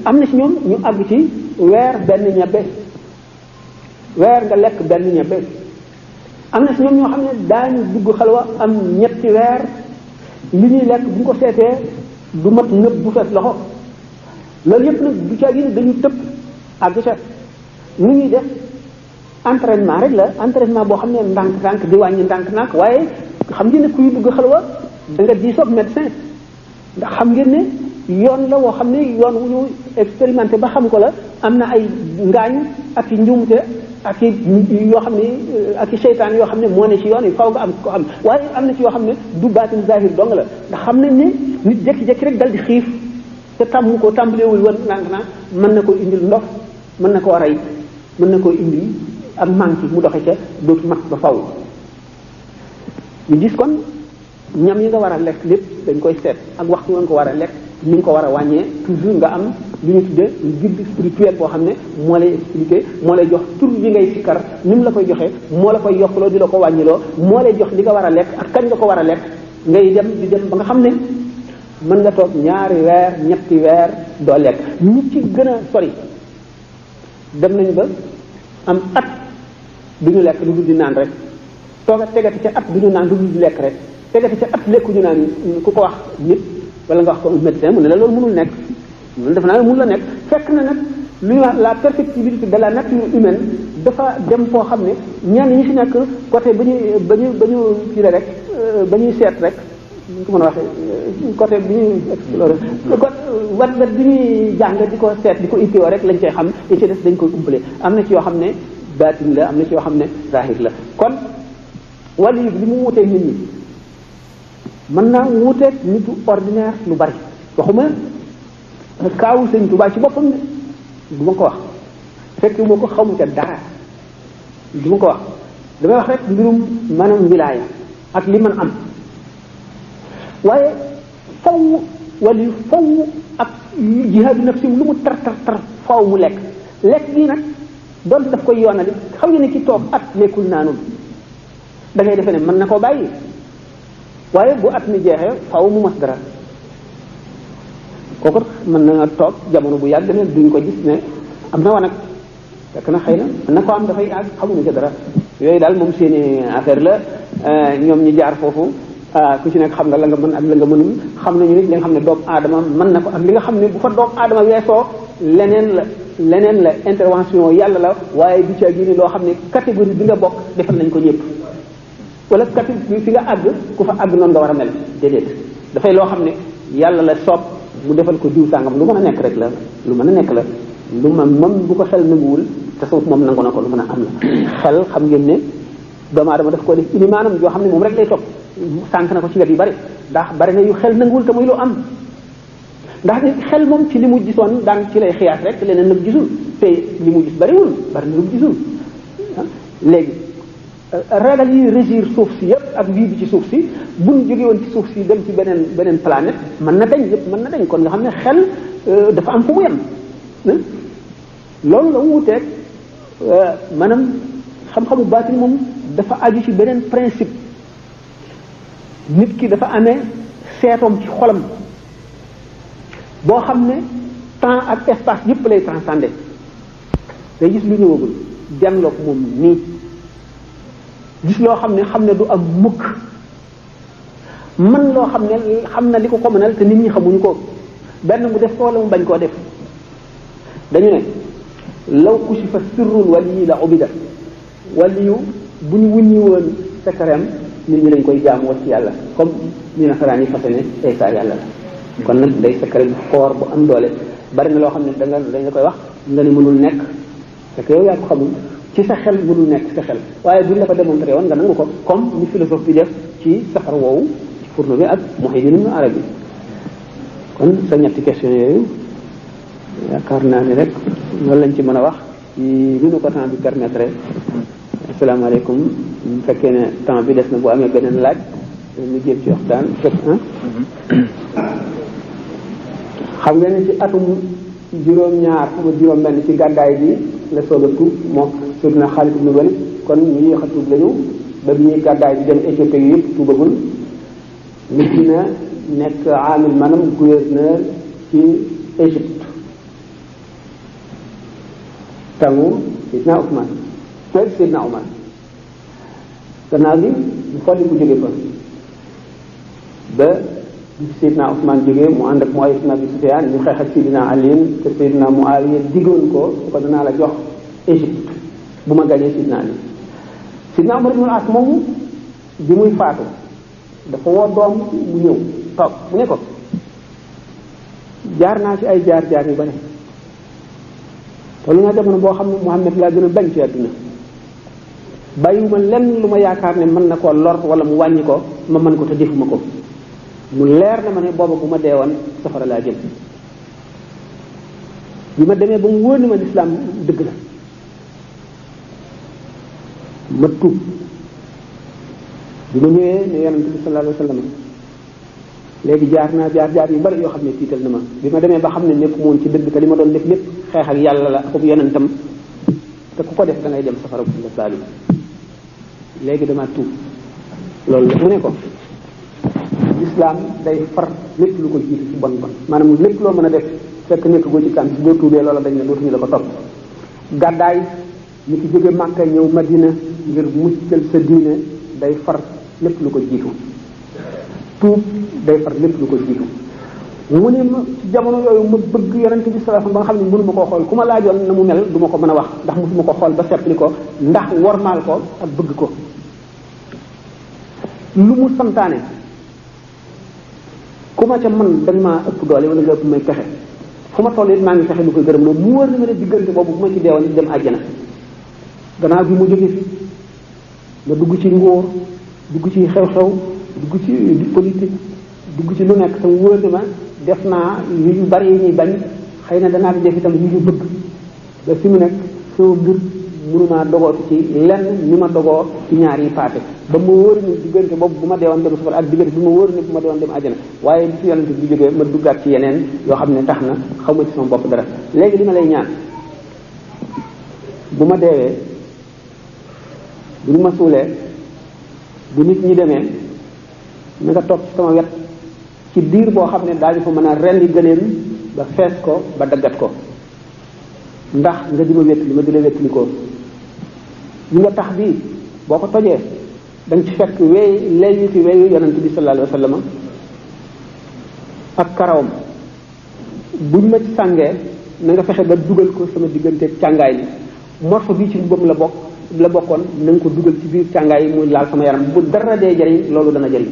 am na ci ñoom ñu àgg ci weer benn ñebbe weer nga lekk benn ñebbe am na ci ñoom ñoo xam ne daañu dugg xalwa am ñetti weer li ñuy lekk bu ñu ko seetee du mat nëb bu fees loxo loolu yëpp nag du caa gi dañu tëb àgg ca nu ñuy def entraînement rek la entraînement boo xam ne ndànk-ndànk di wàññi ndànk-ndànk waaye xam ngeen ne kuy dugg xalwa da nga diisoog médecin ndax xam ngeen ne yoon la woo xam ne yoon wu ñu expérimenté ba xam ko la am na ay ngaañ ak i njuumte ak i yoo xam ne ak i seytaan yoo xam ne moo ne ci yoon yi faw nga am ko xam waaye am na ci yoo xam ne du baatin zahir dong la ndax xam nañ ne nit jékki-jékki rek dal di xiif te tàmm ko tàmbalewul woon ndànk-ndànk mën na ko indil ndox mën na koo rey mën na koo indil am manque mu doxe ca dootu mat ba faw ñu gis kon ñam yi nga war a lekk lépp dañ koy seet ak waxtu nga ko war a lekk ni nga ko war a wàññee toujours nga am lu ñu tuddee guide spirituel boo xam ne moo lay expliquer moo lay jox tur yi ngay sikkar ni mu la koy joxee moo la koy yokkloo di la ko wàññiloo moo lay jox li nga war a lekk ak kañ nga ko war a lekk ngay dem di dem ba nga xam ne mën nga toog ñaari weer ñetti weer doo lekk ñi ci gën a sori dem nañ ba am at du ñu lekk lu dul di naan rek toog a tegati ca at du ñu naan lu dul di lekk rek tegati ca at lekku ñu naan ku ko wax nit wala nga wax ko médecin mu ne la loolu mënul nekk loolu def naa ne mënul la nekk fekk na nag lu ñuy wax la perfectibilité de la nature humaine dafa dem foo xam ne ñenn ñi fi nekk côté ba ñu kii rek ba ñuy seet rek ñu ko mën a waxee côté bi ñuy explorer wat bi ñuy jàng di ko seet di ko itteewoo rek lañ cay xam li ci des dañ koy umpale am na ci yoo xam ne baatin la am na ci yoo xam ne zahir la kon wàllu yi li mu wuteeg nit ñi mën naa wuuteeg nitu ordinaire lu bari waxuma kaawu sëñ Tuubaa ci boppam ne du ma ko wax fekk moo ko xamu ca dara du ma ko wax damay wax rek mbirum maanaam wilaaya ak li man am waaye faw wala faw ak jihaadu nafsi lu mu tar faw mu lekk gi nag doonte daf koy yoonali xam nga ne ki toog at lekkul naanul da ngay defe ne mën na koo bàyyi waaye bu at mi jeexee faw mu mas dara kooku mën na toog jamono bu yàgg ne duñ ko gis ne am na wanag fekk na xëy na mën na ko am dafay àgg xamuñu ca dara yooyu daal moom seeni affaire la ñoom ñi jaar foofu ku ci nekk xam nga la nga mën ak la nga mënul xam nañu nit li nga xam ne doomu aadama mën na ko ak li nga xam ne bu fa doomu aadama weesoo leneen la intervention yàlla la waaye du ca génne loo xam ne catégorie bi nga bokk defal nañ ko ñëpp wala catégorie fi nga àgg ku fa àgg noonu nga war a mel déedéet dafay loo xam ne yàlla la soob mu defal ko diw sàngam lu mën a nekk rek la lu mën a nekk la lu ma moom bu ko xel nanguwul te suuf moom nangu na ko lu mën a am la xel xam ngeen ne doomu aadama daf ko def ilimaanam yoo xam ne moom rek lay topp sànq na ko ci wet yu bari ndax bari na yu xel nanguwul te muy lu am ndax xel moom ci li mu gisoon daan ci lay xiyaas rek leneen nag gisul te li mu gis bariwul bari na lu mu gisul léegi ragal yi régir suuf si yëpp ak vie bi ci suuf si buñ jóge woon ci suuf si dem ci beneen planète mën na dañ yëpp mën na dañ kon nga xam ne xel dafa am fu mu yem loolu la wuuteeg maanaam xam-xamu baatin moom dafa aju ci beneen principe nit ki dafa amee seetoom ci xolam boo xam ne temps ak espace yëpp lay transcender day gis lu ñëwagul janloog moom nii gis loo xam ne du am mukk man loo xam ne xam na li ko mënal te nit ñi xamuñu ko benn mu def ko wala mu bañ koo def dañu ne law kushifa sirrul wali la ubida waliyu bu ñu wuññi woon secret nit ñi lañ koy jaamu ci yàlla comme ni nasaraan yi fase ne Isa yàlla la kon nag day secret bu fort bu am doole bari na loo xam ne dañ la koy wax nga ne mënul nekk fekk yow yaa ko xamul ci sa xel mënul nekk ci sa xel waaye buñ la ko démontré woon nga nangu ko comme ni philosophe bi def ci safar woowu ci fourneau bi ak Muhyiddin Ibn Arabi kon sa ñetti question yooyu yaakaar naa ne rek loolu lañ ci mën a wax ci li nu ko temps bi permettre. asalaamaaleykum bu fekkee ne temps bi des na bu amee beneen laaj ñu jéem ci waxtaan fekk xam ngeen ne ci atum juróom-ñaar ama juróom-benn ci gàddaay bi la soog a tuub moo Seydina Xaalid ibn Walid kon ñu yéex a tuub lañu ba bi ñuy gàddaay bi dem Éthiopie yi yëpp tuubagul nit dina nekk amil maanaam gouverneur ci Égypte tangu Seydina Ousmane mooy Seydina Omar gannaaw gi ñu folli bu jóge fa ba bi Seydina Ousmane jógee mu ànd ak Muawiya ibn Abi Sufyaan ñu xeex ak Seydina Ali te Seydina Muawiya diggoon ko su ko danaa la jox Égypte bu ma gañee Seydina Ali. Seydina Omar ibn al-As moomu bi muy faatu dafa woo doom mu ñëw toog mu ne ko jaar naa ci ay jaar-jaar yu bari tollu naa jamono boo xam ne Muhammad laa gën a bañ ci àdduna bàyyiwuma lenn lu ma yaakaar ne mën na koo lor wala mu wàññi ko ma mën ko te defuma ko mu leer na ma ne booba bu ma deewoon safara laa jëm bi ma demee ba mu wóor ni ma lislaam dëgg la ma tuub bi ma ñëwee ne yonente bi sallallahu alayhi wa sallam léegi jaar naa jaar yu bari yoo xam ne tiital na ma bi ma demee ba xam ne nekk moon ci dëgg te li ma doon def lépp xeex ak yàlla la ak yonentam te ku ko def da ngay dem safara bu la saali léegi dama tuub loolu la mu ne ko lislaam day far lépp lu ko jiitu ci bon bon maanaam lépp loo mën a def fekk nekk goo ci kan boo tuubee loola dañ ne dootuñu la ko topp gàddaay ni ki jóge Màkka ñëw Madina ngir muccal sa diine day far lépp lu ko jiitu tuub day far lépp lu ko jiitu mu ne ma ci jamono yooyu ma bëgg yonente bi sallallahu alayhi wasallam ba nga xam ne mënu ma koo xool ku ma laajoon na mu mel du ma ko mën a wax ndax musuma ko xool ba seppli ko ndax wormaal ko ak bëgg ko lu mu santaane ku ma ca man dañ maa ëpp doole wala nga ëpp may pexe fu ma toll it maa ngi fexe lu koy gërëm loolu mu wër na ma ne diggante boobu bu ma ci deewoon dem àjjana gannaaw bi mu jóge fi ma dugg ci ngóor dugg ci xew-xew dugg ci politique dugg ci lu nekk tam wóor na ma def naa yu bari yi ñuy bañ xëy na danaa def itam yu ñu bëgg ba fi mu nekk soo mbir mënumaa dogootu ci lenn ni ma dogoo ci ñaar yi paase ba ma wóor ni diggante boobu bu ma deewoon dem safara ak diggante bi ma wóor ni bu ma deewoon dem àjjana waaye bi fi yonente bi jógee ma duggaat ci yeneen yoo xam ne tax na xaw ma ci sama bopp dara léegi li ma lay ñaan bu ma deewee bu ñu ma suulee bu nit ñi demee na nga toog ci sama wet ci diir boo xam ne daañu fa mën a rendi gëléem ba fees ko ba daggat ko ndax nga di ma wétli ma di la wétli ko li nga tax bii boo ko tojee da nga ci fekk weey léegi ci weeyu yonent bi sallallahu alayhi wa sallam ak karawam buñ ma ci sàngee na nga fexe ba dugal ko sama digganteeg càngaay li morso bii ci mbëm la bokkoon na nga ko dugal ci biir càngaay yi muy laal sama yaram bu dara dee jariñ loolu dana jariñ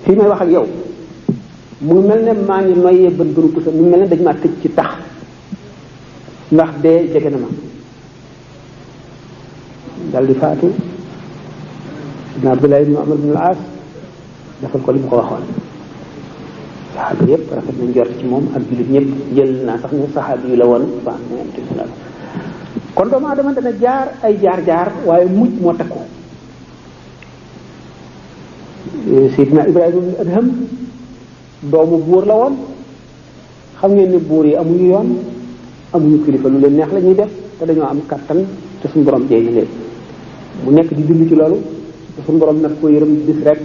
fii may wax ak yow mu ngi mel ne maa ngi noyyee bën bënu pusa mu ngi mel ne dañ maa tëj ci tax ndax dee jege na ma dal di faatu ibn Abdullah ibn Amr ibn al-As defal ko li mu ko waxoon saxaaba yëpp rafet nañ jort ci moom ak jullit ñëpp jël naa sax ne saxaabi yu la woon kon doomu aadama dana jaar ay jaar-jaar waaye mujj moo takku Seydina Ibrahima ibn Adham doomu buur la woon xam ngeen ne buur yi amuñu yoon amuñu kilifa lu leen neex la ñuy def te dañoo am kattan te suñu borom jey leen mu nekk di dund ci loolu te suñu borom nag ko yërëm bis rek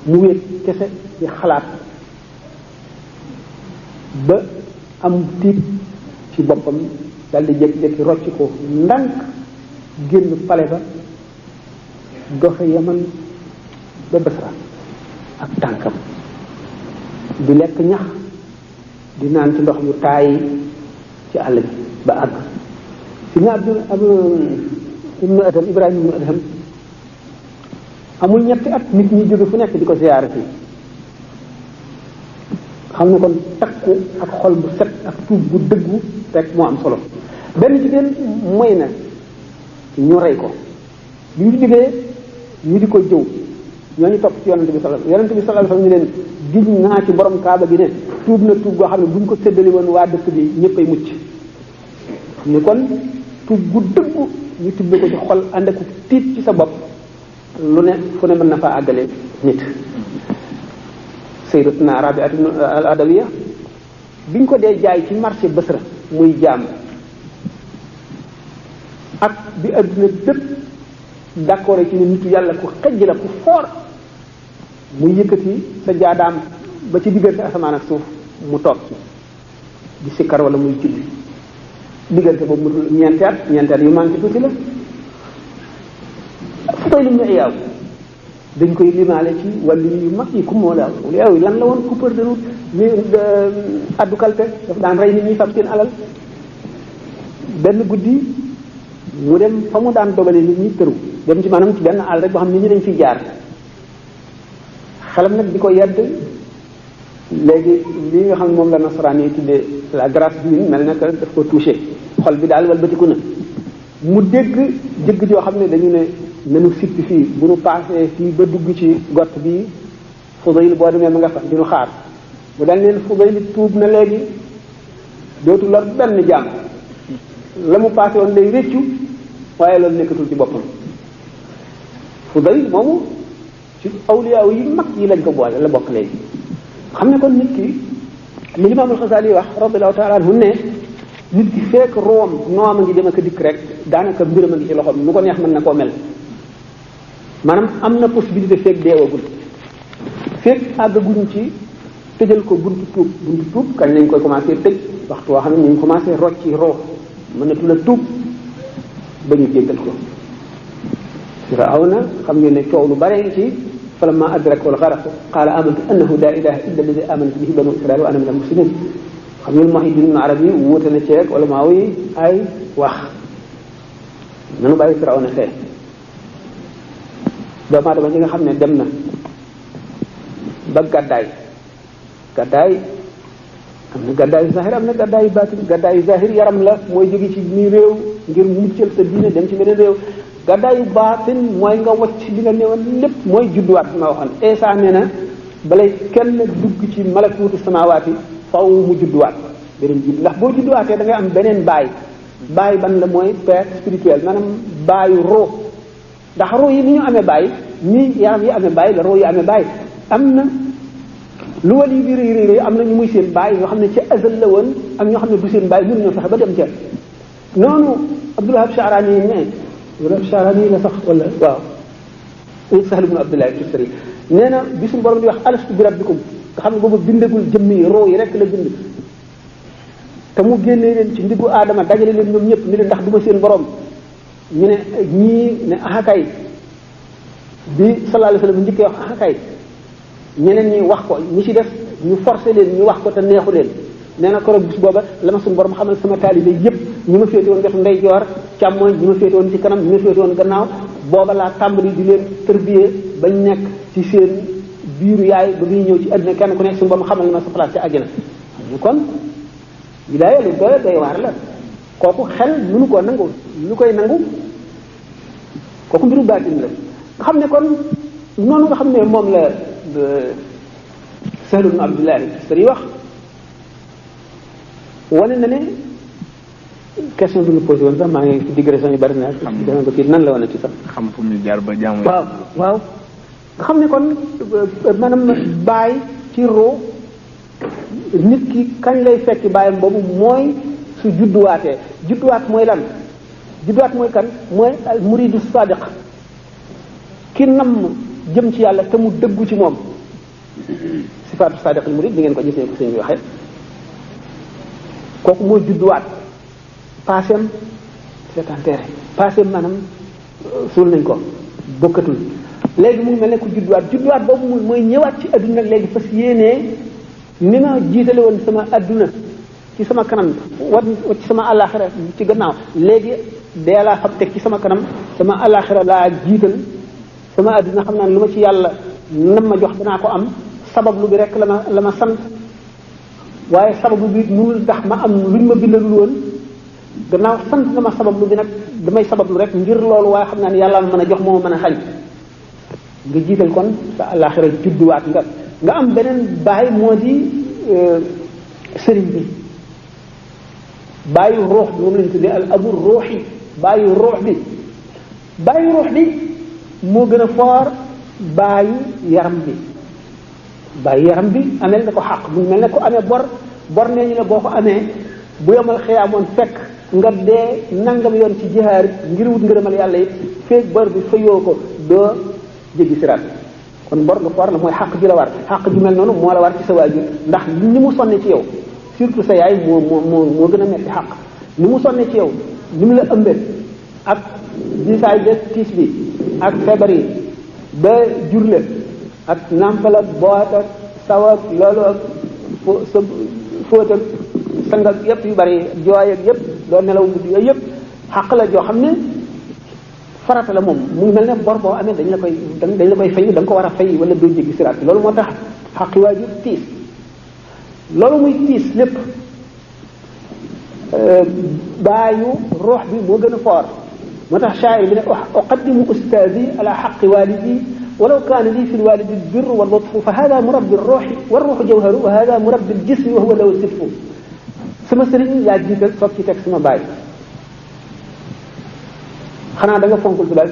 mu wéet kese di xalaat ba am tiit ci boppam dal di jékki-jékki rocc ko ndànk génn pale ba doxe Yaman ba Basra ak tànkam di lekk ñax di naan ci ndox yu taay ci àll bi ba àgg si na ibnu Adham Ibrahima ibnu Adham amul ñetti at nit ñi jóge fu nekk di ko ziyaare fii xam ne kon takku ak xol bu set ak tuub bu dëggu rek moo am solo benn jigéen mooy na ñu rey ko bi ñu jógee ñu di ko jëw ñooñu topp ci yonente bi sallallahu alayhi wasallam ñu leen giñ naa ci borom kaaba gi ne tuub na tuub goo xam ne bu ñu ko séddali woon waa dëkk bi ñëppay mucc xam ne kon tuub gu dëggu ñu tibbe ko ci xol ànd ak tiit ci sa bopp lu ne fu ne mën na faa àggale nit sayyidatuna Rabi'at al-Adawiya biñ ko dee jaay ci marché Basra muy jaam ak bi adduna bépp d'accord ci ne nitu yàlla ku xejj la ku foor muy yëkkati sa jaadaam ba ci diggante asamaan ak suuf mu toog ci di sikkar wala muy julli diggante boobu mu ñeenti at yu manqué tuuti la. Fudayl ibn Iyaad dañ koy limaale ci wàllu yu mag yi ku moo la yow lan la woon coupeur de route ni addu kalpe daf daan rey nit ñi fab seen alal. benn guddi mu dem fa mu daan dogale nit ñi tëru dem ci maanaam ci benn àll rek boo xam nit ñi dañ fiy jaar xelam nag di ko yedd léegi lii nga xam ne moom la nasaraan yi tuddee la grâce divine mel na que daf ko touché xol bi daal walbatiku na mu dégg jëgg joo xam ne dañu ne nanu sippi fii bu nu paasee fii ba dugg ci gott bi Fudayl boo demee ma nga fa dinu xaar mu dal leen Fudayl tuub na léegi dootu lor benn jaam la mu paase woon lay réccu waaye loolu nekkatul ci boppam Fudayl moomu ci awliyaaw yi mag yi lañ ko boole la bokk léegi xam ne kon nit ki li Imaam al-Xasaali wax radiyallahu ta'ala anhu ne nit ki fekk room noom a ngi dem ak dikk rek daanaka mbiram a ngi ci loxoom nu ko neex mën na koo mel maanaam am na possibilité fekk deewagul fekk àggaguñ ci tëjal ko buntu tuub kañ lañ koy commencé tëj waxtu woo xam ne ñu ngi commencé rocci roo mënatu la tuub ba ñu jéggal ko Firawna xam ngeen ne coow lu bare ci falamma adrakahu al-gharaq qaala amantu annahu la ilaha illa alladi amanat bihi banu israil wa ana min al-muslimin xam ngeen Muhyiddin Ibn Arabi wuute na ceeg wala maa yi ay wax nanu bàyyi Firawna fee doomu aadama ji nga xam ne dem na ba gàddaay am na gàddaayu zahir am na gàddaayu baatin gàddaayu zahir yaram la mooy jóge ci nii réew ngir muccal sa diine dem ci beneen réew gàddaayu baatin mooy nga wacc li nga newoon lépp mooy judduwaat bi ma waxoon Isa nee na balay kenn dugg ci malakuutu samawaati faw mu judduwaat beneen judd ndax boo judduwaatee da ngay am beneen baay ban la mooy père spirituel maanaam baayu roo ndax roo yi ni ñu amee baay nii yaram yi amee baay la roo yi amee baay am na lu wal yi bi réy am na ñu muy seen baay ñoo xam ne ci azal la woon ak ñoo xam ne du seen baay mënuñoo fexe ba dem ca noonu Abdul Wahab Sha'rani ne Abdul Wahab Sha'rani la sax wala waaw Sahl ibn Abdullah Tustari nee na bi suñu borom di wax alastu bi rabbikum nga xam ne boobu bindagul jëmm yi roo yi rek la bind te mu génnee leen ci ndiggu aadama dajale leen ñoom ñëpp ni leen ndax du ma seen borom ñu ne ñii ne ahakay bi sallallahu alayhi wasallam njëkkee wax ahakay ñeneen ñi wax ko ñi ci def ñu forcé leen ñu wax ko te neexu leen nee na keroog bis booba la ma suñu borom xamal sama taalibe yëpp ñi ma féete woon wetu ndeyjoor càmmooñ ñi ma féete woon ci kanam ñi ma féete woon gannaaw booba laa tàmbali di leen tërbiyee bañ nekk ci seen biiru yaay ba muy ñëw ci àddina kenn ku nekk suñu borom xamal ma sa place ci àjjana ñu kon wilaaya lu doy waar la kooku xel mënu koo nangu lu koy nangu kooku mbiru baatin la nga xam ne kon noonu nga xam ne moom la Sahl ibn Abdullah Tustari wax wane na ne question bi ñu posé woon sax maa ngi ci digression yu bari na dana ko kii nan la wane ci sax xam fu mu jaar ba jaamu waaw nga xam ne kon maanaam baay ci roo nit ki kañ lay fekki baayam boobu mooy su judduwaat mooy lan judduwaat mooy kan mooy al muridu sadiq ki namm jëm ci yàlla te mu dëggu ci moom sifaatu sadiq al murid di ngeen ko gisee ko sëñ bi waxee kooku mooy judduwaat paaseem c'est un terrain paaseem maanaam suul nañ ko bokkatul léegi mu ngi mel ne ku judduwaat boobu mooy ñëwaat ci adduna léegi fas yéenee ni ma jiitale woon sama adduna ci sama kanam wat ci sama àllaaxira ci gannaaw léegi dee laa fab teg ci sama kanam sama àllaaxira laa jiital sama adduna xam naa lu ma ci yàlla nam ma jox danaa ko am sabablu bi rek la ma sant waaye sabablu bi mënul tax ma am luñ ma bindalul woon gannaaw sant na ma sabablu bi nag damay sabablu rek ngir loolu waaye xam naa ne yàlla ma mën a jox moo ma mën a xañ nga jiital kon sa àllaaxira judduwaat nga am beneen baay moo di sëriñ bi baayu ruux bi moom lañ tuddee al abu ruuxi baayu ruux bi moo gën a foor baayu yaram bi amel na ko xaq mu mel ne ko amee bor nee ñu ne boo ko amee bu yomal xiyaamoon fekk nga dee nangam yoon ci jihaar ngir wut ngërëmal yàlla it feeg bor bi fayoo ko doo jéggi siraat kon bor nga foor la mooy xaq ji la war xaq ju mel noonu moo la war ci sa waajur ndax ni mu sonne ci yow surtout sa yaay moo gën a metti xaq ni mu sonne ci yow ni mu la ëmbee ak diisaay de tiis bi ak feebar yi ba jur la ak nàmpal ak boot ak saw ak loolu ak fóot ak sang ak yëpp yu bari jooy ak yëpp doo nelaw guddi yooyu yëpp xaq la joo xam ne farata la moom mu ngi mel ne bor boo amee dañ la koy fay da nga ko war a fay wala doo jéggi siraat bi loolu moo tax xaqi waajur tiis loolu muy tiis lépp baayu ruux bi moo gën a foor moo tax shaa'ir bi ne uqaddimu ustaadi ala xaqi walidi walaw kaana lii fi lwalidi albirru wallutfu fa hada murabbi ruuxi wa ruuxu jawharu wa hada murabbi aljismi wa huwa law sitfu sama sëriñ yaa jiital soog ci teg sama baay xanaa da nga fonkul sa baay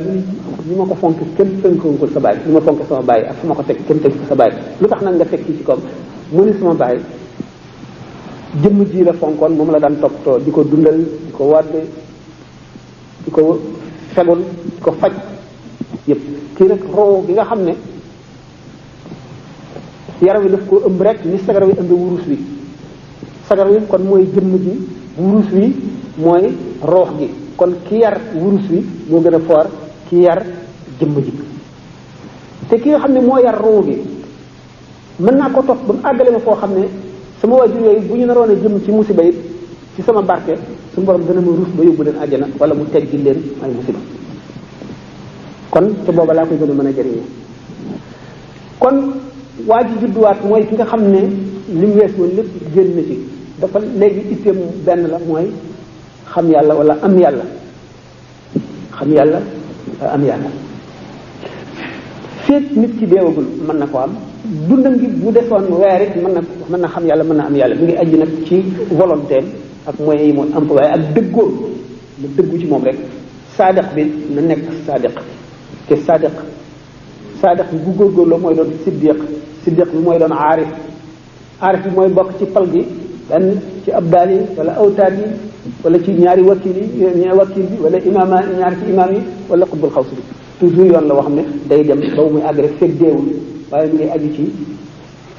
ni ma ko fonk kenn fonkul sa baay ni ma fonk sama baay ak fu ma ko teg kenn teg sa baay lu tax nag nga teg ci koom mu ni sama baay jëmm ji la fonkoon moom la daan toppatoo di ko dundal di ko wàdde di ko fegul di ko faj yëpp kii nag roo gi nga xam ne yaram wi daf ko ëmb rek ni sagar wi ëmb wurus wi sagar wi kon mooy jëmm ji wurus wi mooy roox gi kon ki yar wurus wi moo gën a foor ki yar jëmm ji te ki nga xam ne moo yar roo gi mën naa ko topp ba mu àggale ma foo xam ne sama waajur yooyu bu ñu naroon a jëm ci musiba it ci sama barke suñu borom dana ma ruus ba yóbbu leen àjjana wala mu teggi leen ay musiba kon te booba laa koy gën a mën a jëriñee kon waa ji judduwaat mooy ki nga xam ne li mu wees woon lépp génn na ci dafa léegi itteem benn la mooy xam yàlla wala am yàlla xam yàlla am yàlla féet nit ki deewagul mën na ko am dundam gi bu defoon weer it mën na xam yàlla mën na am yàlla mi ngi aju nag ci volonté ak moyens yi mooy employé ak dëggoo na dëggu ci moom rek saadiq bi na nekk saadiq te saadiq bi bu góorgóorloo mooy doon siddiq bi mooy doon aarif bi mooy bokk ci pal gi benn ci abdaal yi wala awtaad yi wala ci ñaari wakil bi wala imaama ñaari ci imaam yi wala xutbul xaws bi toujours yoon la woo xam ne day dem ba muy àgg rek fekk deewul waaye mi ngi aju ci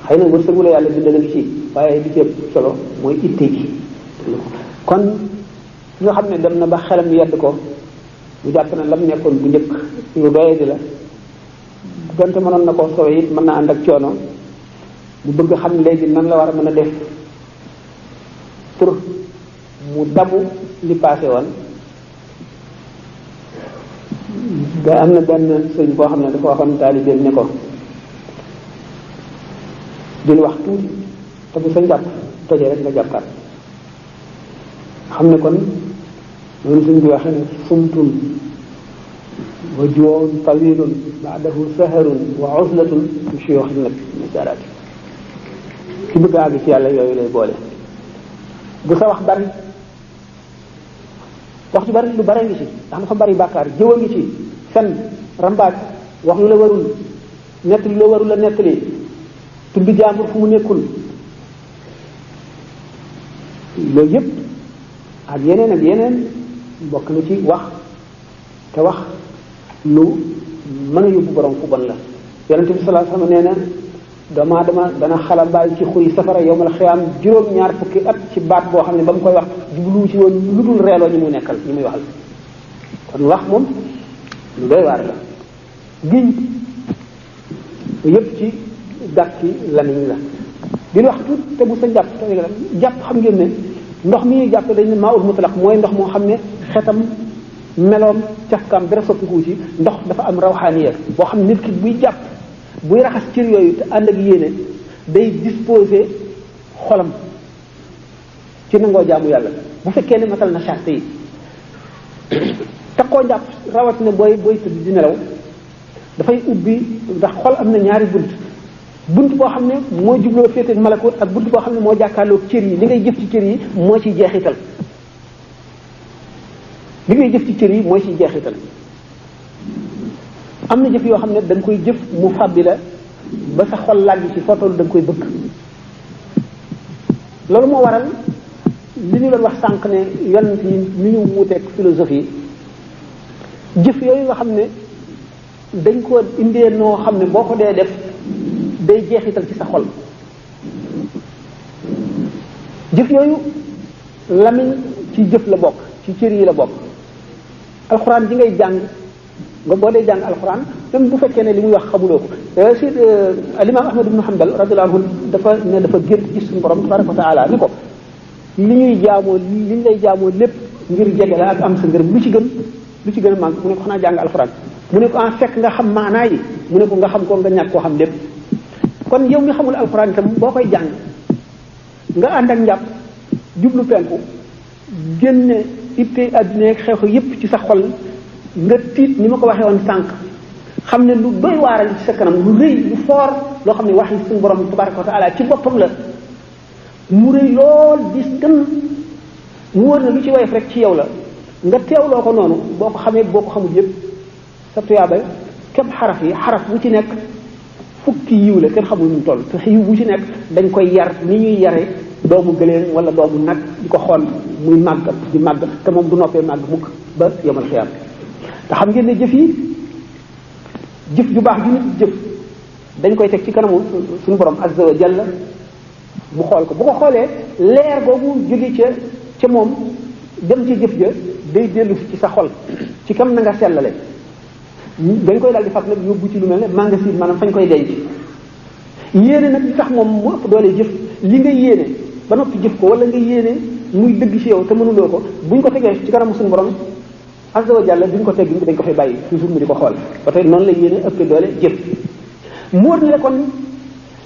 xëy na wërsëgu la yàlla bindal ngi ci waaye li ci ëpp solo mooy itte ji kon ki nga xam ne dem na ba xelam yedd ko mu jàpp na lam nekkoon bu njëkk lu doye di la donte mënoon na koo sowe it mën na ànd ak coono mu bëgg xam léegi nan la war a mën a def pour mu dabu li passé woon ba am na benn sëñ boo xam ne dafa waxoon taalibeem ne ko dil wax tuuti te bu sa njàpp tojee rek nga jàppaat xam ne kon loolu suñ bi waxee ne sumtun wa juwoon tawilun baadahu saharun wa uzlatun bi shuyuxin nag nasaraati ki bëgg a àgg ci yàlla yooyu lay boole bu sa wax bari wax ci bari lu bare ngi ci ndax dafa bari bàkkaar jëw a ngi ci fen rambaaj wax lu la warul nettali loo warul la nettali tudd jàmbur fu mu nekkul loolu yëpp ak yeneen bokk na ci wax te wax lu mën a yóbbu borom fu bon la yonente bi sallallahu alayhi wasallam nee na doomu aadama dana xalambaay ci xuy safara yowmal xiyaam juróom-ñaar fukki at ci baat boo xam ne ba mu koy wax jubluwu ci woon lu dul reeloo ñi muy nekkal ñi muy waxal kon wax moom lu doy waar la giñ yëpp ci gàkki lamiñ la di wax tuut te bu sa jàpp xam ngeen ne ndox mi ñuy jàpp dañ ne maa ul mutlaq mooy ndox moo xam ne xetam meloom cafkaam dara soppikuwu ci ndox dafa am rawxaaniya boo xam ne nit ki buy jàpp buy raxas cër yooyu te ànd ak yéene day disposer xolam ci nangoo jaamu yàlla bu fekkee ne matal na charte yi te koo jàpp rawatina booy tëdd di nelaw dafay ubbi ndax xol am na ñaari bunt boo xam ne moo jubloo féete ak malakut ak bunt boo xam ne moo jàkkaarloog cër yi li ngay jëf ci cër yi moo ciy jeexital am na jëf yoo xam ne da nga koy jëf mu fàbbi la ba sa xol làgg ci footoolu da nga koy bëgg loolu moo waral li ñu doon wax sànq ne yonent yi ni ñu wuuteeg philosophie jëf yooyu nga xam ne dañ ko indee noo xam ne boo ko dee def day jeexital ci sa xol jëf yooyu lamiñ ci ci jëf la bokk ci cër yi la bokk alxuraan ji ngay jàng nga boo dee jàng alxuraan même bu fekkee ne li muy wax xamuloo ko si alimaam Ahmad ibn Hanbal radiyallahu anhu dafa gént ci suñu borom tabaraka wa taala ni ko li ñuy jaamoo li ñu lay jaamoo lépp ngir jege la ak am sa ngërëm lu ci gën a màgg mu ne ko xanaa jàng alxuraan mu ne ko en fekk nga xam maanaa yi mu ne ko nga xam ko nga ñàkk koo xam lépp kon yow mi xamul alxuraan itam boo koy jàng nga ànd ak njàpp jublu penku génne itte adduna ak xew yépp ci sa xol nga tiit ni ma ko waxee woon sànq xam ne lu doy waaral ci sa kanam lu rëy lu foor loo xam ne wax yi suñu borom tabaraka wa taala ci boppam la mu rëy lool dis gën mu wër na lu ci woyof rek ci yow la nga teewloo ko noonu boo ko xamee boo ko xamul yépp sa tuyaaba képp xaraf yi xaraf bu ci nekk fukki yiw la kenn xamul nu mu toll te yiw bu ci nekk dañ koy yar ni ñuy yare doomu gëléem wala doomu nag di ko xool muy màgg di màgg te moom du noppee màgg mukk ba yemal xiyaam te xam ngeen ne jëf ju baax ju nit jëf dañ koy teg ci kanamu suñu borom azza wa jalla mu xool ko bu ko xoolee leer boobu jóge ca moom dem ci jëf ja day dellu ci sa xol ci kam na nga sellale dañ koy daal di fab nag yóbbu ci lu mel ne magasin maanaam fañ koy denc yéene nag li tax moom mu ëpp doole jëf li nga yéene ba noppi jëf ko wala nga yéene muy dëgg ci yow te mënuloo ko buñ ko tegee ci kanamu suñu borom azza wa jalla duñ ko tegg dañ ko fay bàyyi toujours mu di ko xool ba tey noonu la yéene ëpp doole jëf mu wër ne kon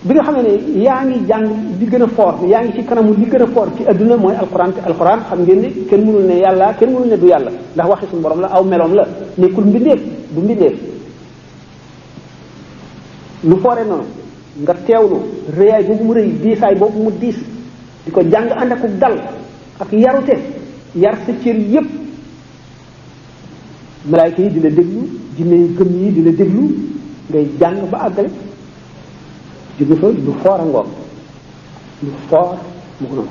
bi nga xamee ne yaa ngi jàng li gën a fort yaa ngi ci kanamu li gën a fort ci adduna mooy alquran te alquran xam ngeen ne kenn mënul ne yàlla kenn mënul ne du yàlla ndax waxi suñu borom la aw meloom la nekkul mbindeef du mbindeef lu foore noonu nga teewlu réyaay boobu mu rëy diisaay boobu mu diis di ko jàng ànd ak dal ak yarute yar sa cër yépp malaayka yi di la déglu jinne yi gëm yi di la déglu ngay jàng ba àggale jóge fa lu foor a ngoog lu foor mu ko noonu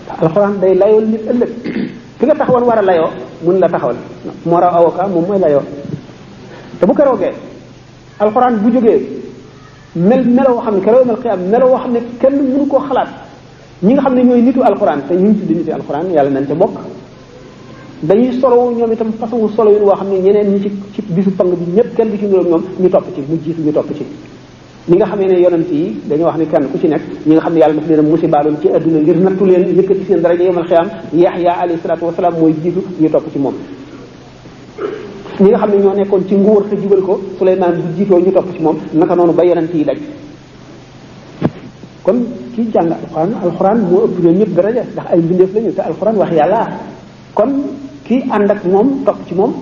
te alxuraan day layool nit ëllëg fi nga taxawoon war a layoo mun la taxawal moo raw avocat moom mooy layoo te bu keroogee alxuraan bu jógee melo woo xam ne keroog mel xiyaam melo woo xam ne kenn mënu koo xalaat ñi nga xam ne ñooy nitu alxuraan te ñu ngi tuddi nitu alxuraan yàlla nañ ca bokk dañuy solo ñoom itam façon solo yi woo xam ne ñeneen ñi ci bisu pang bi ñëpp kenn du ci niroog ñoom ñu topp ci mu jiitu ñu topp ci ñi nga xamee ne yonent yi dañoo wax ne kenn ku ci nekk ñi nga xam ne yàlla daf leen a musibaaloon ci adduna ngir nattu leen yëkkati seen daraja yomal xiyaam Yaxya alayhi salaatu wasalaam mooy jiitu ñu topp ci moom ñi nga xam ne ñoo nekkoon ci nguur te jubal ko Suleymaan bu jiitoo ñu topp ci moom naka noonu ba yonent yi daj kon kii jàng alxuraan moo ëpp ñoom ñëpp daraja ndax ay mbindeef lañu te alxuraan wax yàlla kon kii ànd ak moom topp ci moom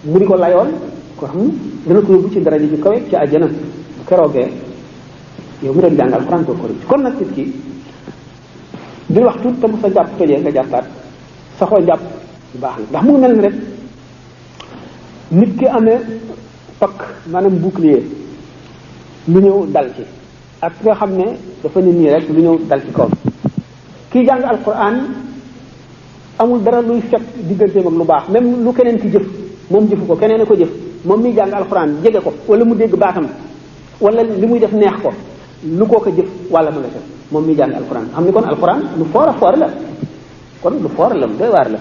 mu di ko layoon ko xam dana ko yóbbu ci daraja ju kawe ci àjjana keroogee yow mi doon jàng alxuraan ko kon nag nit ki di wax tuut te bu sa jàpp tojee nga jàppaat saxoo jàpp baax na ndax mu ngi mel ni rek nit ki amee pakk maanaam bouclier lu ñëw dal ci ak ki nga xam ne dafa ne nii rek lu ñëw dal ci kaw kii jàng alxuraan amul dara luy fekk digganteem ak lu baax même lu keneen ki jëf moom jëfu ko keneen a ko jëf moom miy jàng alxuraan jege ko wala mu dégg baatam wala li muy def neex ko lu koo ko jëf wala ma nga def moom miy jàng alxuraan xam ni kon alxuraan lu foor a foor la kon lu foor la lu doy waar la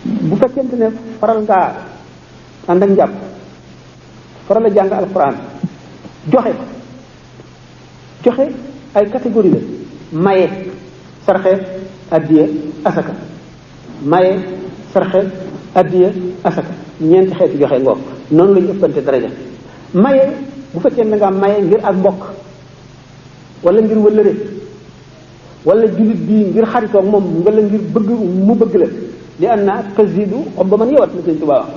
bu fekkente ne faral ngaa ànd ak njàpp faral a jàng alxuraan joxe ay catégorie la maye sarxe addiya asaka maye sarxe addiya asaka ñeenti xeeti joxe ngoog noonu la ñu ëppante daraja maye bu fekkee da ngaa maye ngir ak mbokk wala ngir wëllëre wala jullit bii ngir xaritoog moom wala ngir bëgg mu bëgg la li an na tazidu xobba man yowat na Sëñ Tuubaa wax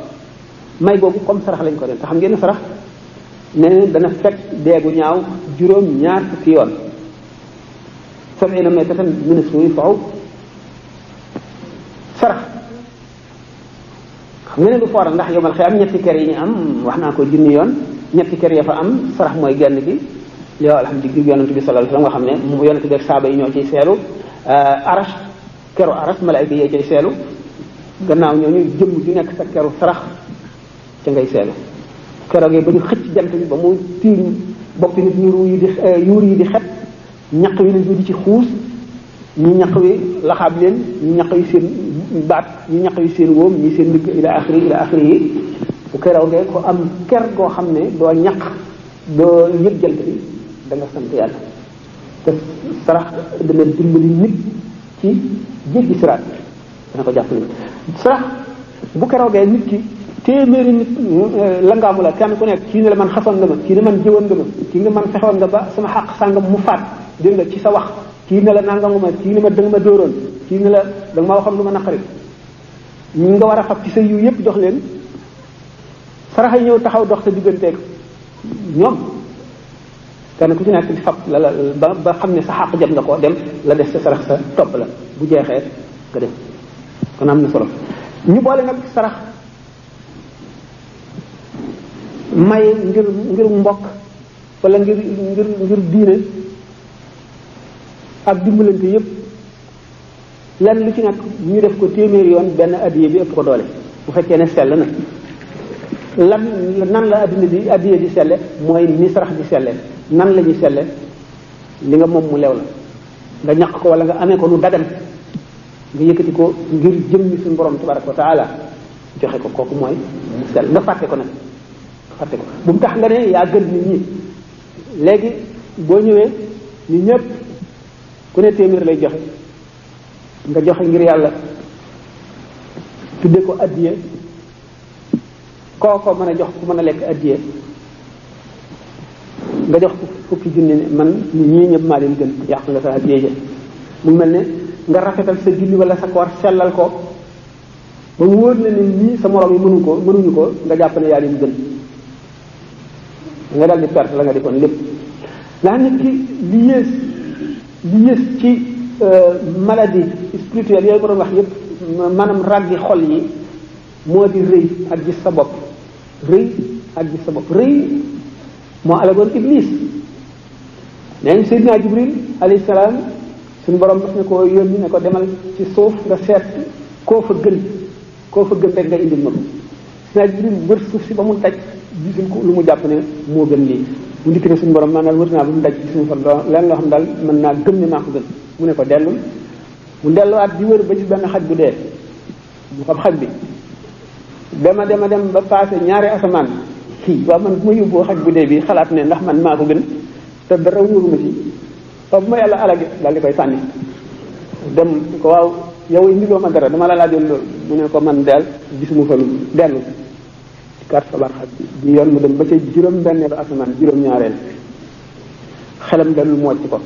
may boobu comme sarax lañ ko def te xam ngeen ne sarax ne dana fekk deegu ñaaw juróom ñaar fukki yoon sabina maytatan min as-su'i fa'u sarax xam nga ne lu fooral ndax yomal xëy am ñetti kër yi ñu am wax naa ko junni yoon ñetti kër ya fa am sarax mooy genn gi li waaw alhamdulilah yonent bi sallallahu alayhi wasallam nga xam ne mu yonent bi ak saaba yi ñoo ciy seelu arash keru arash malaayika yee ciy seelu gannaaw ñooñu jëmm ju nekk sa keru sarax ca ngay seelu keroogee ba ñu xëcc jant bi ba mu tiim boppi nit ñu yuur yi di xet ñaq wi nañ di ci xuus ñi ñaq wi laxaab leen ñi ñaq yu seen baat ñi ñaq yu seen wóom ñi seen ndigg ila axiri yi bu keraw ngee ko am ker goo xam ne doo ñaq doo yëg jant bi da nga sant yàlla te sarax dana dimbali nit ci jéggi siraat dana ko jàppale sarax bu keroogee nit ki téeméeri nit langaamu la kenn ku nekk kii ne la man xasoon nga ma kii ne man jëwoon nga ma kii nga man fexoon nga ba sama xàq sàngam mu faat dégg nga ci sa wax kii ne la nangamu ma kii ne ma danga ma dóoroon kii ne la danga ma waxoon lu ma naqari ñu nga war a fab ci sa yiw yépp jox leen sarax yi ñëw taxaw dox sa digganteeg ñoom kenn ku ci nekk di fab la ba xam ne sa xàq jot nga ko dem la def sa sarax sa topp la bu jeexee nga dem kon am na solo ñu boole nag sarax may ngir mbokk wala ngir diine ak dimbalante yépp lenn lu ci nekk ñu def ko téeméeri yoon benn addiye bi ëpp ko doole bu fekkee ne sell na nan la addiye di selle mooy ni sarax di selle nan la ñuy selle li nga moom mu lew la nga ñaq ko wala nga amee ko lu dagan nga yëkkati ko ngir jëmmi suñu borom tabaraka wa taala joxe ko kooku mooy mu sell nga fàtte ko nag fàtte ko bu mu tax nga ne yaa gën nit ñi léegi boo ñëwee nit ñëpp ku ne téeméer lay joxe nga joxe ngir yàlla tudde ko addiye kooko mën a jox ku mën a lekk addiye nga jox fukki junni ne man ñii ñëpp maa leen gën yàq nga sa addiye ja mu mel ne nga rafetal sa julli wala sa koor sellal ko ba mu wóor na ne ñii sa morom yi mënuñu ko nga jàpp ne yaa leen gën nga dal di perte la nga defoon lépp nga xam ne ki li yées ci maladie spirituelle yooyu ma doon wax yépp maanaam ràggi xol yi moo di rëy ak gis sa bopp rëy moo alagoon iblis neen Seydina Jibril alayhi salaam suñu borom daf ne ko yónni ne ko demal ci suuf nga seet koo fa gën rek nga indil ma ko Seydina Jibril wër suuf si ba mu daj gisul ko lu mu jàpp ne moo gën lii mu ndikk ne suñu borom maanaam wër naa ba mu daj gisuñu fa leen loo xam daal mën naa gëm ne maa ko gën mu ne ko dellul mu delluwaat di wër ba ci benn xaj bu dee mu xam xaj bi dem ba passé ñaari asamaan waaw man bu ma yóbboo xaj bu dee bi xalaat ne ndax man maa ko gën te dara wóoruma ci waaw bu ma yàlla alage daal di koy sànni dem ko waaw yow indiloo ma dara dama la laajoon loolu mu ne ko man daal gisuma fa lu dellu ci carte sabar xaj bi yoon mu dem ba ca juróom-benneelu asamaan juróom-ñaareel xelam dellu mocc ko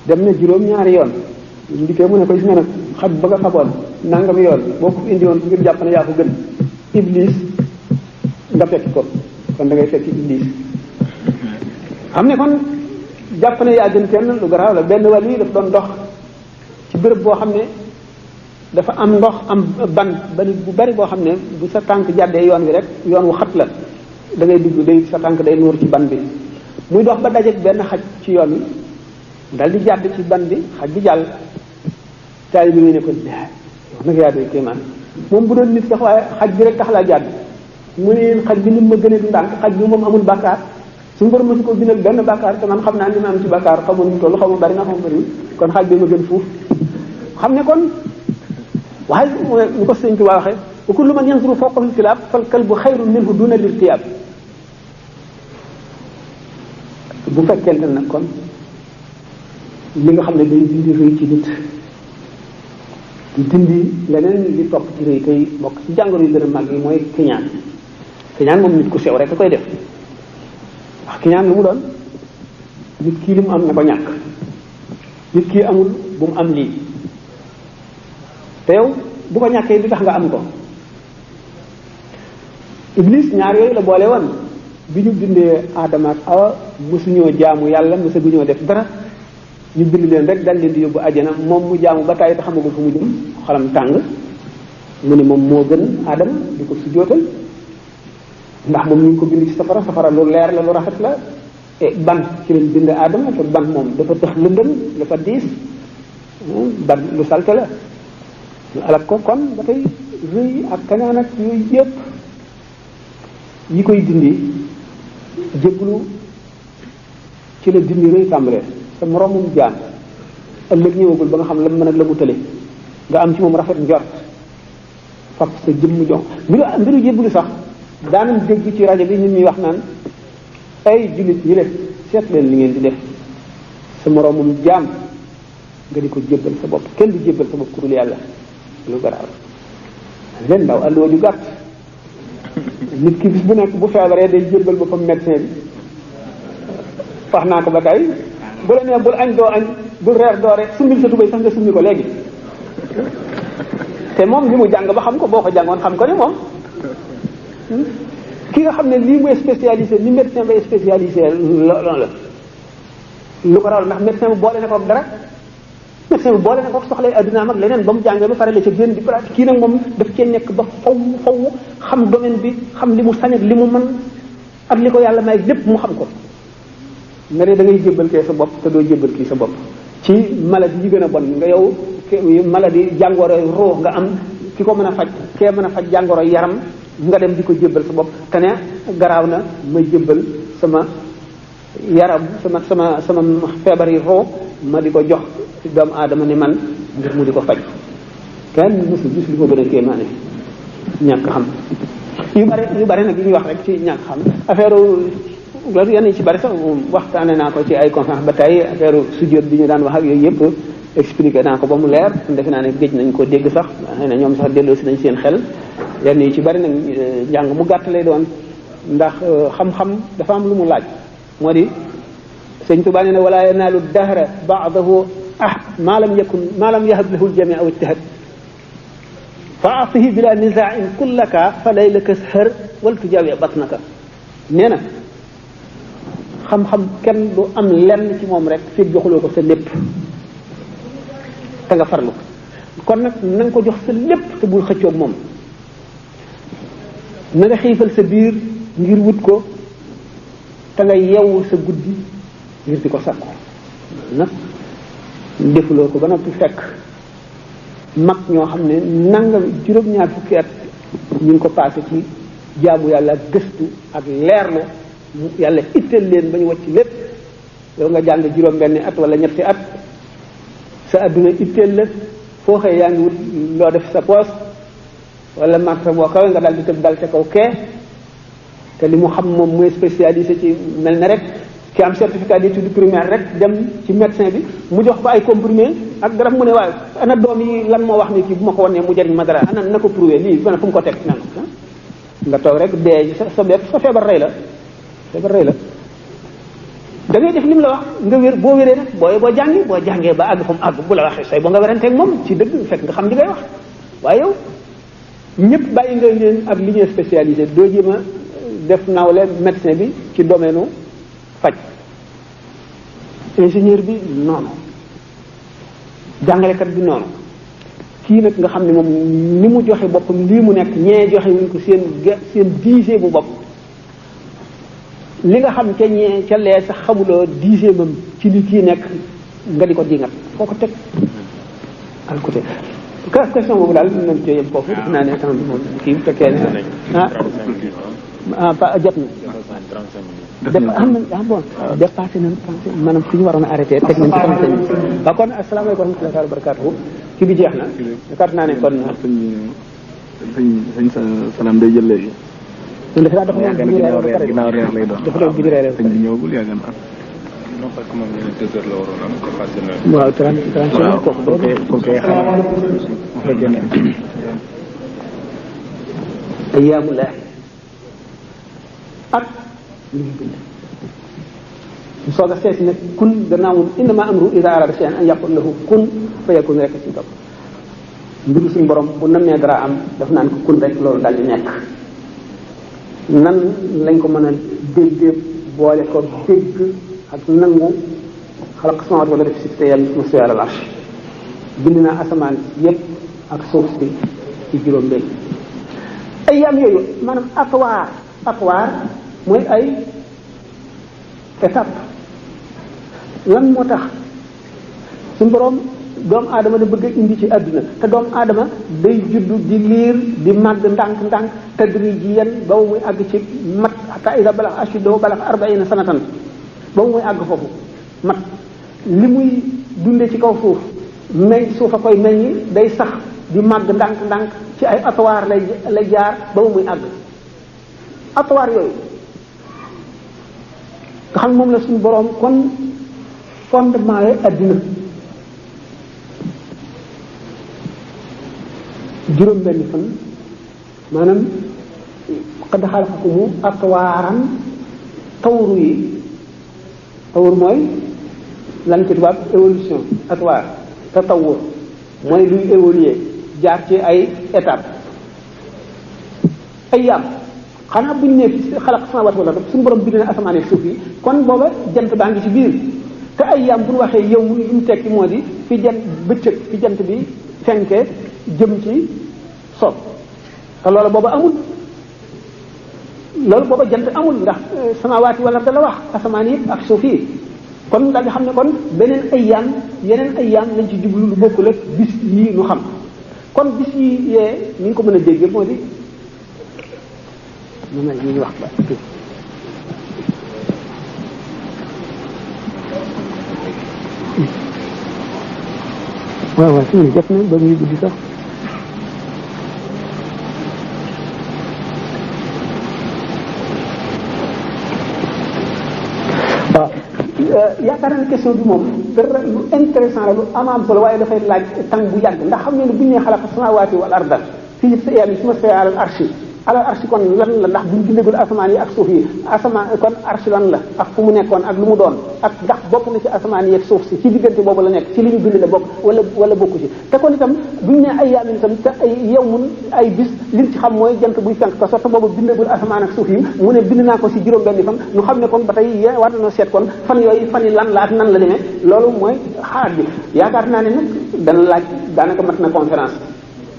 dem na juróom-ñaari yoon ndikkee mu ne ko gis nga nag xaj ba nga xaboon nangam yoon boo ko indi woon ngir jàpp ne yaa ko gën iblis nga fekki ko kon da ngay fekki iblis xam ne kon jàpp ne yaa gën kenn lu garaaw la benn wàll yi daf doon dox ci béréb boo xam ne dafa am ndox am ban bu bari boo xam ne bu sa tànk jàddee yoon wi rek yoon wu xat la da ngay dugg day sa tànk day nuur ci ban bi muy dox ba dajeek benn xaj ci yoon wi dal di jàdd ci ban bi xaj bi jàll taali bi ne ko wax nag yaa doy kéemaan moom bu doon nit sax waaye xaj bi rek tax laa jàdd mu ne xaj bi ni ma gën a du ndànk xaj bi moom amul bàkkaar suñu borom ma si ko bindal benn bàkkaar te man xam naa ni ma am ci bàkkaar xamul mu toll xamul bari na xamul bariwul kon xaj bi ma gën fuuf xam ne kon waaye ñu ko sëñ Tuubaa waxee wa kullu man yanzuru fawqa al-kilaab fal kalbu xayrun minhu duna l-irtiyaab bu fekkente nag kon li nga xam ne day dindi rëy ci nit di dindi leneen li topp ci rëy tey bokk ci jàngoro yu gën a mag yi mooy kiñaan moom nit ku sew rek a koy def wax kiñaan lu mu doon nit kii li mu am na ko ñàkk nit kii amul bu mu am lii te yow bu ko ñàkkee di tax nga am ko iblis ñaar yooyu la boole woon bi ñu bindee Aadama ak Awa mësuñoo jaamu yàlla mësaguñoo def dara ñu bind leen rek dal leen di yóbbu àjjana moom mu jaamu ba tàyyi te xamagul fu mu jëm xolam tàng mu ne moom moo gën Aadama di ko sujjóotal ndax moom ñu ngi ko bind ci safara lu leer la lu rafet la ban ci lañ bind Aadama te ban moom dafa tax lëndëm dafa diis ban lu salte la ñu alak ko kon ba tey rëy ak kañaan ak yooyu yëpp yi koy dindi jébbalu ci la dindi rëy tàmbalee sa moromum jaam ëllëg ñëwagul ba nga xam la mu mën ak la mu tële nga am ci moom rafet njort fab sa jëmm jox mbiru jébbalu sax daanam dégg ci rajo bi nit ñuy wax naan ay jullit ñi le seet leen li ngeen di def sa moroomum jaam nga di ko jébbal sa bopp kenn du jébbal sa bopp ku dul yàlla lu garaaw leen ndaw alluwa ju gàtt nit ki bis bu nekk bu feebaree day jébbal boppam médecin bi wax naa ko ba tey bu la nee bul añ doo añ bul reer doo reer summil sa tubéy sax nga summi ko léegi te moom li mu jàng ba xam ko boo ko jàngoon xam ko ni moom ki nga xam ne lii mooy spécialisé ni médecin bay spécialisé loolu la lu ko raw ndax médecin bu boole na ko dara médecin bu boole na ko soxlay addunaam ak leneen ba mu jàngee ba pare la ca génn di pratique kii nag moom daf cee nekk ba faw xam domaine bi xam li mu sañ ak li mu mën ak li ko yàlla may lépp mu xam ko nga ne da ngay jébbal kee sa bopp te doo jébbal kii sa bopp ci maladie yi gën a bon nga yow maladie jàngoro roo nga am ki ko mën a faj kee mën a faj jàngoro yaram nga dem di ko jébbal sa bopp te ne garaaw na ma jébbal sama yaram sama feebar yi roo ma di ko jox ci doomu aadama ni man ngir mu di ko faj kenn musul gis li ko gën a kéemaane ñàkk xam yu bari nag yi ñuy wax rek ci ñàkk xam affaire loolu yenn yi ci bari sax waxtaane naa ko ci ay conférence ba tey affaire sujjóot bi ñu daan wax ak yooyu yëpp expliqué naa ko ba mu leer defe naa ne géej nañ ko dégg sax xëy na ñoom sax delloo si nañ seen xel yenn yi ci bari nag njàng mu gàtt lay doon ndax xam-xam dafa am lu mu laaj moo di sëñ Tuubaa nee na wala yanaalu dahra baadahu maa lam yahab lahu ljami aw ijtihad fa atihi bila nisaain kullaka fa laylaka shar wal tujaawi batnaka nee na xam-xam kenn du am lenn ci moom rek fekk joxuloo ko sa lépp te nga farlu kon nag na nga ko jox sa lépp te bul xëccoog moom na nga xiifal sa biir ngir wut ko te nga yewwu sa guddi ngir di ko sàkku nag defuloo ko ba noppi fekk mag ñoo xam ne nangam juróom-ñaar fukki at ñu ngi ko passé ci jaamu yàlla ak gëstu ak leerlu yàlla itteel leen ba ñu wacc lépp yow nga jàng juróom-benni at wala ñetti at sa adduna itteel la foo xëy yaa ngi wut loo def sa poos wala marta boo kawe nga dal di tëb dal ca kaw kee te li mu xam moom mooy spécialisé ci mel ne rek ki am certificat d'études primaires rek dem ci médecin bi mu jox ko ay comprimé ak garab mu ne waaye ana doom yi lan moo wax ni kii bu ma ko wanee mu jëriñ ma dara ana na ko prouvé lii bana fu mu ko teg nan nga toog rek dee sa feebar rey la da ngay def lim la wax nga wér boo wéree nag boo jàngee ba àgg fa mu àgg bu la waxee say boo nga weranteeg moom ci dëgg fekk nga xam li ngay wax waaye yow ñëpp bàyyi nga leen ak li ñuy spécialisé doo jéem a def nawle médecin bi ci domaine faj ingénieur bi noonu jàngalekat bi noonu kii nag nga xam ne moom ni mu joxe boppam lii mu nekk ñee joxe wuñ ko seen diise bu bopp li nga xam ca ñee ca lee sax xamuloo diise mam ci li kii nekk nga di ko dingat foo ko teg al côté question boobu daal nañ ci yem foofu def naa ne temps bi moom kii bu fekkee ne jot na dafa am na bon dépassé nañ maanaam fi ñu waroon a arrêté teg nañ ci 35 minutes waaw kon asalaamaaleykum wa rahmatullahi wa barakatuhu kii bi jeex na yaakaar naa ne kon sëñ salaam day jël léegi ñun dafa daa doon ginnaaw reer lay doon dafa doon bi reer sëñ bi ñëwagul yàgg na non parce que moom ñu ne 2 heures la waroon am ko passé na waaw 35 minutes kooku ayyaamullah ak li ñu bind ñu soog a seet nag kun gannaaw moom innama amru ida arada shay'an an yaqul lahu kun fa yakun rek ci topp mbiru suñu borom bu namee dara am daf naan ko kun rek loolu daal di nekk nan lañ ko mën a déggee boole ko dégg ak nangu xalaq samawat wala def si te yàlla mastawa alal arsh bind naa asamaan yépp ak suuf si ci juróom benn ayyaam yooyu maanaam atwaar mooy ay étape lan moo tax suñu borom doomu aadama da bëgg a indi ci àdduna te doomu aadama day juddu di liir di màgg ndànk-ndànk tadrijiyan ba muy àgg ci mat hatta iza balax ashuddahu balax 40 sanatan ba muy àgg foofu mat li muy dunde ci kaw suuf meññ suuf a koy meññi day sax di màgg ndànk-ndànk ci ay atuwaar lay jaar ba mu muy àgg atuwaar yooyu nga xam moom la suñu boroom kon fondement yi addina juróom benn fan maanaam qad xalaqakumu atwaaran tawru yi tawur mooy lan ci tubaab évolution atwaar tatawur mooy luy évoluer jaar ci ay étapes ay yàpp xanaa bu ñu nee xalaq samaawaati wal ard suñu borom bind na asamaan ak suuf yi kon booba jant baa ngi ci biir te ay yaam bu ñu waxee yow mu li mu tekki moo di fi jant bëccëg fi jant bi fenke jëm ci so te loolu booba amul loolu booba jant amul ndax samaawaati wal ard la wax asamaan yi ak suuf yi kon daal di xam ne kon beneen ay yaam yeneen ay yaam lañ ci jublu lu bokkul ak bis yii nu xam kon bis yi yee ni nga ko mën a déggee moo di ñu ñu wax ba waaw waaw si def na ba muy guddi sax waaw yaakaar naa ne question bi moom dara lu intéressant la lu am solo waaye dafay laaj temps bu yàgg ndax xam ngeen ne bu ñu nee xalaqa samaawaati wal arda fii sa yàlla su ma see alal arshi kon lan la ndax buñ bindagul asamaan yi ak suuf yi asamaan kon arshi lan la ak fu mu nekkoon ak lu mu doon ak ndax bokk na ci asamaan yi ak suuf si ci diggante boobu la nekk ci li ñu bind la bokk wala bokku ci te kon itam buñ ne ay yaamin itam te ay yow mun ay bis liñ ci xam mooy jant buy fenk ko sotta boobu bindagul asamaan ak suuf yi mu ne bind naa ko si juróom benni fan ñu xam ne kon ba tey war nañoo seet kon fan yooyu fan yi lan la ak nan la demee loolu mooy xalaat bi yaakaar naa ne nag dana laaj daanaka mat na conférence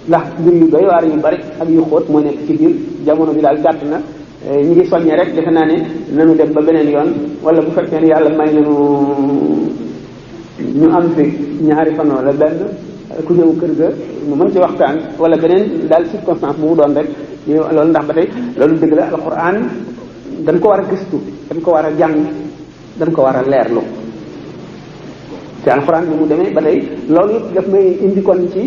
ndax mbir yu doy waar yu bari ak yu xóot moo nekk ci biir jamono bi daal gàtt na ñi ngi soññee rek defe naa ne nanu dem ba beneen yoon wala bu fekkee ne yàlla may nañu ñu am fi ñaari fan wala benn ku ñëw kër ga mu mën ci waxtaan wala beneen daal circonstance bu mu doon rek loolu ndax ba tey loolu dëgg la alxuraan dañ ko war a gëstu dañ ko war a jàng dañ ko war a leerlu te alxuraan bi mu demee ba tey loolu yëpp daf may indi kon ci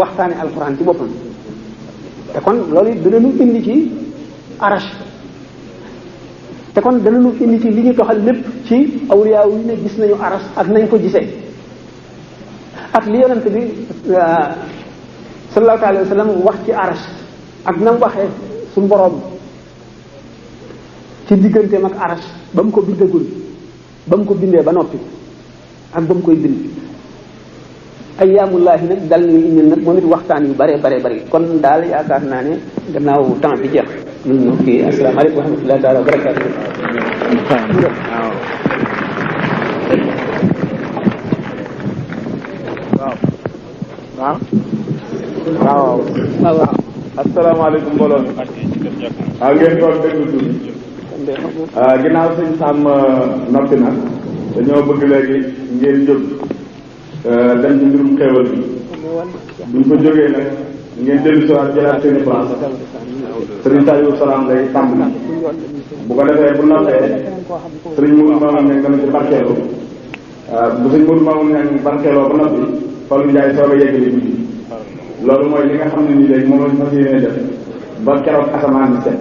waxtaane alxuraan ci boppam te kon loolu it danañu indi ci arash te kon danañu indi ci li ñu toxal lépp ci awliyaa yi ne gis nañu arash ak nañ ko gisee ak li yonent bi sallallahu alayhi wa sallam wax ci arash ak na mu waxee suñu boroom ci digganteem ak arash ba mu ko bindagul ba mu ko bindee ba noppi ak ba mu koy bind ayyaamullahi nag dal nañu indil nag moom it waxtaan yu bare kon daal yaakaar naa ne gannaaw temps bi jeex ñun ñu kii asalaamaaleykum wa rahmatullahi taala wa barakaatu waaw asalaamaaleykum mbooloo mi waaw ngeen toog déglu tuuti ginnaaw sëñ Sam noppi na dañoo bëgg léegi ngeen jóg dem ci mbirum xéewal bi buñ ko jógee nag ngeen dellu si waat jëlaat seeni place sëriñ Saliou Salaam lay tàmbali bu ko defee bu noppee sëriñ Mourou Mamoun ne dana ci barkeelu bu sëriñ Mourou Mamoun ne barkeeloo ba noppi Fallou Ndiaye soog a yeggali bi loolu mooy li nga xam ne nii léegi moom lañ fas yéene def ba keroog asamaan bi set